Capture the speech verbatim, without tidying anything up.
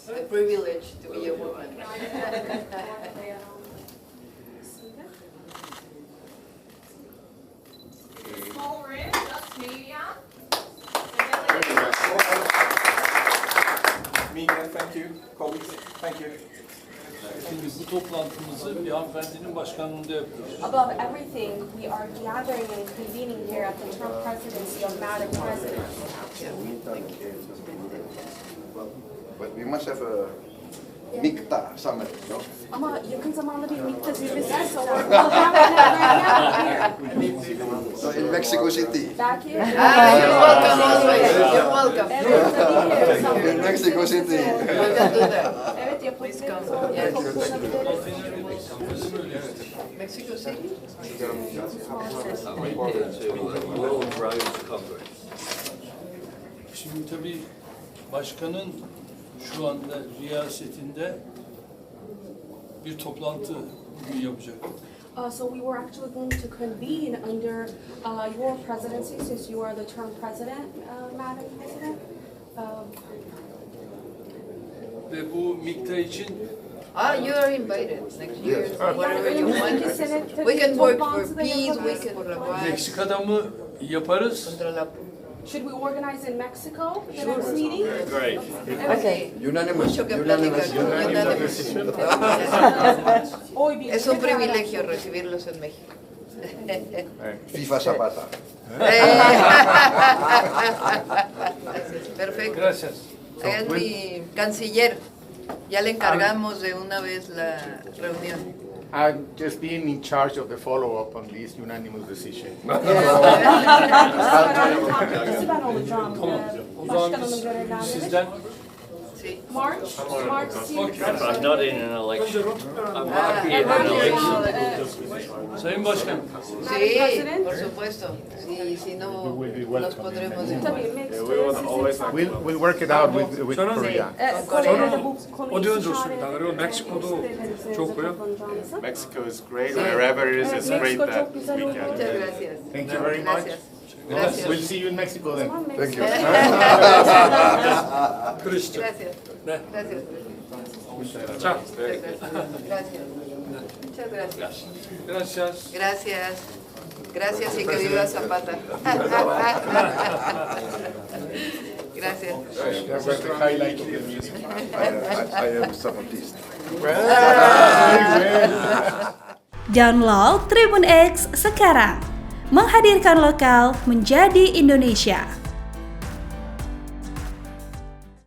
The privilege to be a woman. Small room, just media. Media, thank you. Colleagues, thank you. Şimdi bu toplantımızı bir hanımefendinin başkanlığında yapıyoruz. Above everything, we are gathering and convening here at the Trump presidency of Madam President. But we must have a MIKTA summit, no? Ama yakın zamanda bir MIKTA zirvesi, so we're, we'll have that right now here. So in Mexico City. Back here. Ah, you're welcome always. You're welcome. Evet, tabii ki. In Mexico City. We can do that. Evet, yapılacak. Mexico City? Şimdi tabii başkanın şu anda riyasetinde bir toplantı bugün yapacak. Uh, so we were actually going to convene under uh, your presidency, since you are the term president, uh, Madam President. Um, Ve bu MIKTA için Ah, you are invited next year. Whatever you want. önümüzdeki sene We can work for toplantıda peace, we yapabiliriz. can work Meksika'da mı yaparız? contra la Should we organize in Mexico the next meeting? Great. Okay. Unanimous. Mucho que Unanimous. platicar, unanimous. Oy bir Es un privilegio recibirlos en México. FIFA Zapata. Perfecto. Gracias. Es mi canciller. Ya le encargamos de una vez la reunión. I'm just being in charge of the follow-up on this unanimous decision. Nasıl ben olacağım? O zaman Başkanımın biz görevlendirmesi. Sizden Sí. March, March sixth. I'm not in an election. I'm not in an election. Sayın Başkan, Sí, por supuesto. Sí, si no, nos podremos. Tabii, Meksika sizi We'll, we'll work it out with, with Sorry. Korea. E, Kore'de bu konu o diyor istişare Meksiko'da çok ya. kullanacağınızı. Mexico is great. Wherever it is, it's great Meksiko that çok güzel we oldu. can. Muchas gracias. Thank you very much. Gracias. Gracias. We'll see you in Mexico then. Thank you. Christian. Gracias. Ne? Gracias. Çak. Gracias. Muchas gracias. Gracias. Gracias. Gracias y que viva Zapata. Gracias. That's the highlight of the music. I, I, I am Zapatista. Download Tribun X sekarang. Menghadirkan lokal menjadi Indonesia.